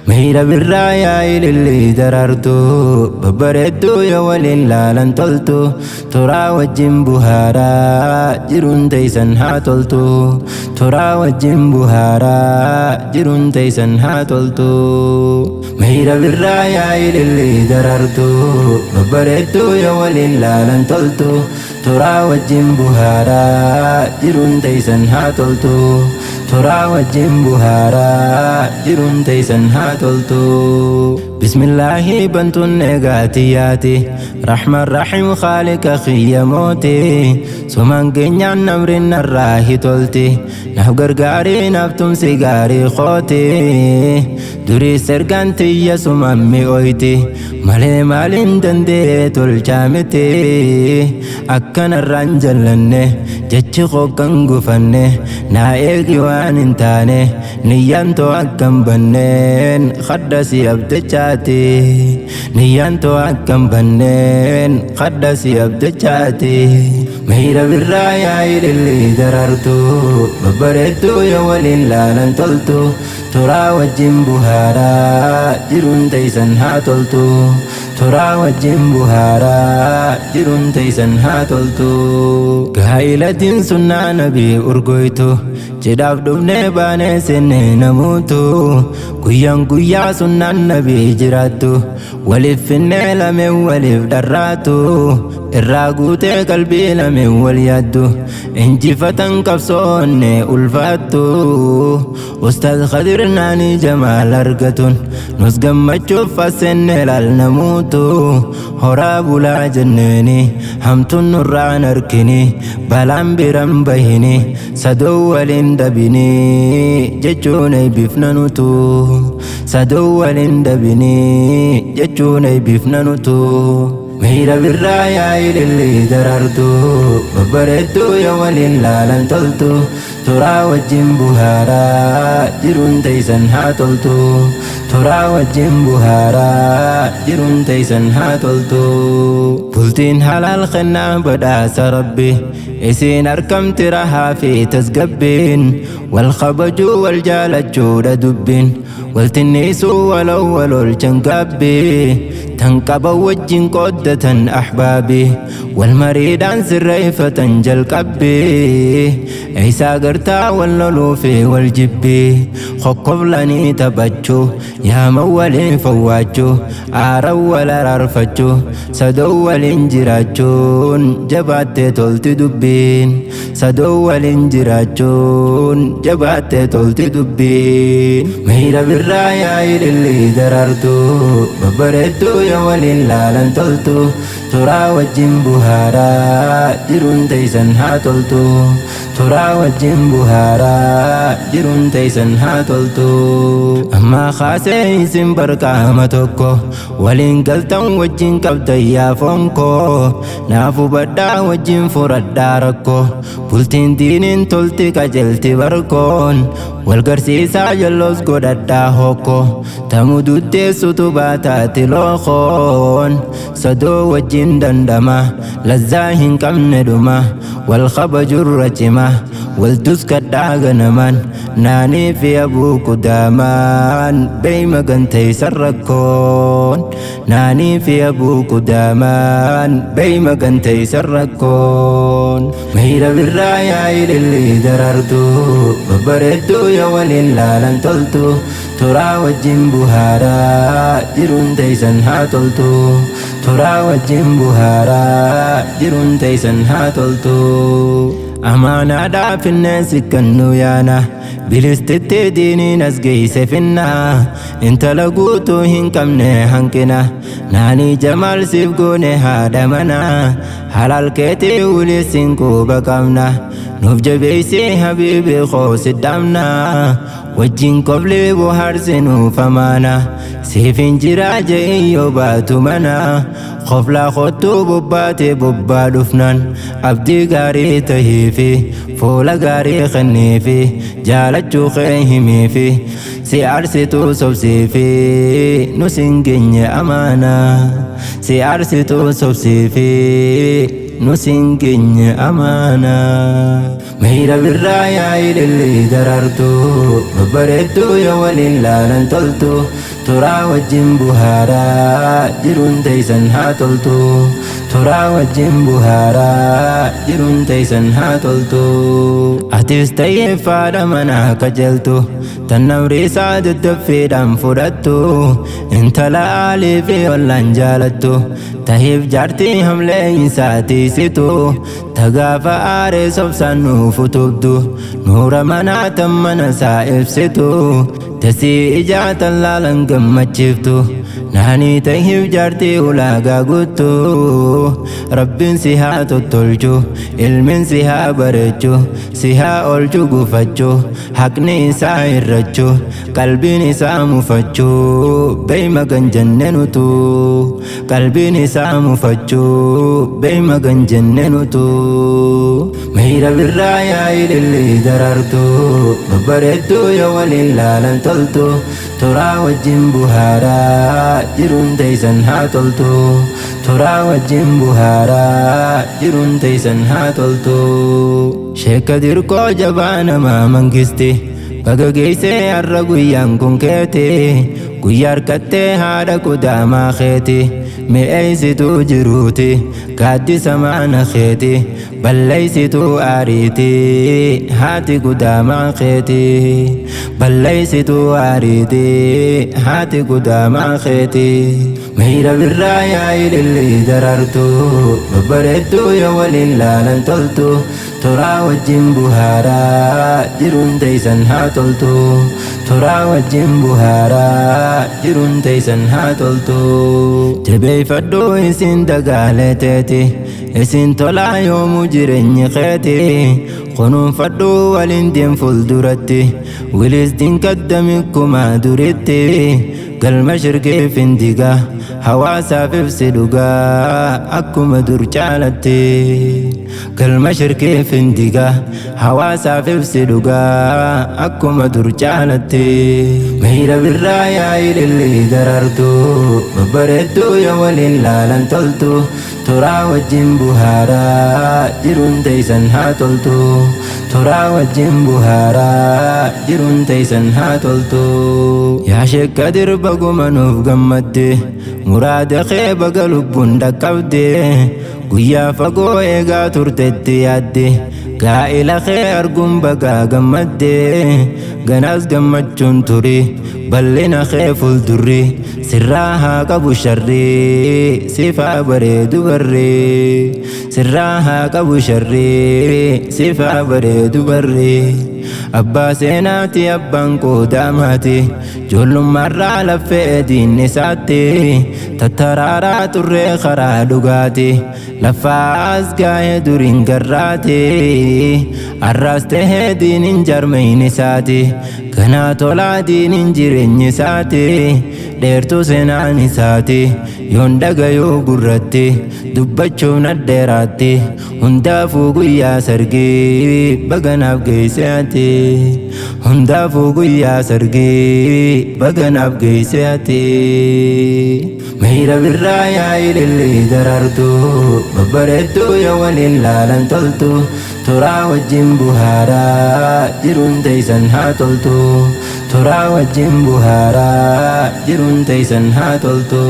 Miira birraa yaa ilillii daraartu, babbareedduu yoo waliin laalan toltu, toraa wajjin buhaaraa jiruun teeysan haa toltu. Toraa wajjin buhaaraa jiruun teeysan haa toltu. Miira birraa yaa ilillii daraartu, babbareedduu yoo waliin laalan toltu, toraa wajjin buhaaraa jiruun teeysan haa toltu. Toraa wajjin buhaaraa jiruun teeysan haa toltu. Bismillaahi bantuun eegaatiyyaati. Rahman Rahim Khaalika xiyya mooti. Sumaan geenyaan namrin narraa hitolti. Naaf gargaarii naaf tumsi gaarii kooti. Durii sergaan tiyya sumaan mi'ooyti. Malee maaliin danda'ee tolchaa miti. Akkanarraan jallanne jechi koo kan gufanne naa eegi waan hin taane niyyaan too akkam banneen khadda si abdachaati. Niyyaan too akkam banneen khadda si abdachaati. Miira birraa yaa ilillii daraartu, babbareedduu yoo waliin laalan toltu, toraa wajjin buhaaraa jiruun teeysan haa toltu. Toraa wajjin buhaaraa jiruun teeysan haa toltu. Gaa'ilatiin sunnaa nabii urgoytu, cidhaaf dhufnee baanee seennee namuutu, guyyaan guyyaa sunnaan nabii jiraattu, waliif finnee lameen waliif dharraatu, irraa guutee qalbii lameen wal yaaddu, injifatan qabsoonne ulfaattu. Ustaaz Khadir naanii Jamaal argatuun nus gammachuuf fassenne laal namuutu, horaa bulaa jenneeni hamtuun nurraan arkini balaan biran bahini sadoo waliin dhabini jechuun eebbifna nutu. Sadoo waliin dhabini jechuun eebbifna nutu. Miira birraa yaa ilillii daraartu, babbareedduu yoo waliin laalan toltu, toraa wajjin buhaaraa jiruun teeysan haa toltu. Toraa wajjin buhaaraa jiruun teeysan haa toltu. Bultiin halaal kennaa badhaasa rabbi, isiin argamti rahaa fi tasgabbiin, wal kabajuu wal jaalachuudha dubbiin, waltinniisuu waloo wal oolchan gaabbii, tan qaban wajjin qooddatan ahbaabii, wal mariidhaan sirreeffatan jalqabbii, eeysaa gartaa wal loluu fi wal jibbii, kokkoflanii taphachuu, yaama waliin fawwaachuu, aaran wal araarfachuu, sadoo waliin jiraachuun jabaattee tolti dubbiin. Sadoo waliin jiraachuun jabaattee tolti dubbiin. Miira birraa yaa ilillii daraartu, babbareedduu yoo waliin laalan toltu, toraa wajjin buhaaraa jiruun teeysan haa toltu. Toraa wajjin buhaaraa jiruun teeysan haa toltu. Ammaa kaasee isin barqaama tokko waliin galtan wajjin qabdan yaa foon koo, naaf hubadhaa wajjin furadhaa rakkoo, bultiin diiniin tolti qajeelti barkoon, wal garsiisaa jalloos godhadhaa hokkoo, tamu duddeessutu baataati lookoon, sadoo wajjin dandama lazzaa hin qabne dhuma, wal kabajurra cima wal duskadhaa ganamaan, naanii fi abuu qudaamaan beeyma ganteysan rakkoon. Naanii fi abuu qudaamaan beeyma ganteysan rakkoon. Miira birraa yaa ilillii daraartu, babbareedduu yoo waliin laalan toltu, toraa wajjin buhaaraa jiruun teeysan haa toltu. Toraa wajjin buhaaraa jiruun teeysan haa toltu. Amaanaadhaaf finneen sikkannuu yaana, bilistitti diiniin as geeyse finnaa, intala guutuu hin qabne hanqina, naanii Jamaal siif goone haadha manaa, halaal keetii wuli siin quba qabna, nuuf jabeeysii habiibi koo sidhaamna, wajjin koflii bohaarsi nuuf amaana, siif hin jiraa je'in yoo baatu mana, koflaa kottuu bobbaatee bobbaa dhufnaan, abdii gaarii tahiifi fuula gaarii kenniifi, jaalachuu kee himiifi, si aarsituu sobsiifi, nu sin geenye amaana, si aarsituu sobsiifi, Nu siin geenye amaanaa. Meeyra birraa yaa ilillii daraartu, babbareedduu yoo waliin laalan toltu, turaa wajjin buhaaraa jiruun teeysan haa toltu, turaa wajjin buhaaraa jiruun teeysan haa toltu. Atis ta'ee faadha manaa qajeeltu, tan namri isaa daddaffiidhaan fudhattu, intala aalii fi ollaan jaalattu, tahiif jaartii hamlee isaatiisitu, tagaafa aaree sobsaan nuuf utubdu, nuura manaa tan mana isaa ibsitu, tasii ijaa tan laalan gammachiiftu, naanii tahiif jaartii ulaagaa guuttu. Rabbiin si haa tottolchu, ilmin si haa bareechu, si haa oolchu gufachu, haqni isaa irrachu, qalbiin isaa mufachu, beeyma kan jenne nutu, qalbiin isaa mufachu, beeyma kan jenne nutu. Meeyra birraa yaa ilillii daraartu, babbareedduu yoo waliin laalan toltu, turaa wajjin buhaaraa jiruun teeysan haa toltu, turaa wajjin buhaaraa jiruun teeysan haa toltu. Sheeka dirqoo jabaa namaa mangisti, baga geessee har'a guyyaan kun keeti, guyyaa harkattee haadha qudaamaa keeti, mi'eessituu jiruuti, gaaddisa maana keeti, balleessituu aariiti, haati qudaamaa keeti, balleessituu aariiti, haati qudaamaa keeti. Meeyra birraa yaa ilillii daraartu, babbareedduu yoo waliin laalan toltu, turaa wajjin buhaaraa jiruun teeysan haa toltu, turaa wajjin buhaaraa jiruun teeysan haa toltu. Jabeeffadhu isin dagaalee teeti, isin tolaa yoomuu jireenyi keeti, kunuunfadhu waliin deem fuulduratti, wilis dinkadami kumaa duritti, galma shirkeef hin digaa, hawaasaaf ibsi dhugaa akkuma dur caalatti, galma shirkeef hin digaa, hawaasaaf ibsi dhugaa akkuma dur caalatti. Meeyra birraa yaa ilillii daraartu, babbareedduu yoo waliin laalan toltu, turaa wajjin buhaaraa jiruun teeysan haa toltu, turaa wajjin buhaaraa jiruun teeysan haa toltu. Yaa sheekka dirba guma nuuf gammadde, muraada kee baga lubbuun dhaqqabde, guyyaa fagoo eegaa turtetti yaadde, gaa'ila kee arguun bagaa gammadde, ganaas gammachuun turi, bal'ina kee fuuldurri, sirraa haa qabu sharrii, sifaa bareedu barree, sirraa haa qabu sharrii, sifaa bareedu barree. Abbaa seenaati abbaan qoodamaati, ijoollummaarraa laffee diinni isaatti, tattaraaraa turree karaa dhugaati, lafaas gaa'ee duriin garraati, har'aas tahee diiniin jarmeen isaati, ganaa tolaa diiniin jireenyi isaati, dheertuu seenaan isaati, yoon dhagayuu gurratti, dubbachuun addeeraatti, hundaafuu guyyaa sargii baganaaf geesse ati, hundaafuu guyyaa sargii baganaaf geesse ati. Meeyra birraa yaa ilillii daraartu, babbareedduu yoo waliin laalan toltu, turaa wajjin buhaaraa jiruun teeysan haa toltu, turaa wajjin buhaaraa jiruun teeysan haa toltu.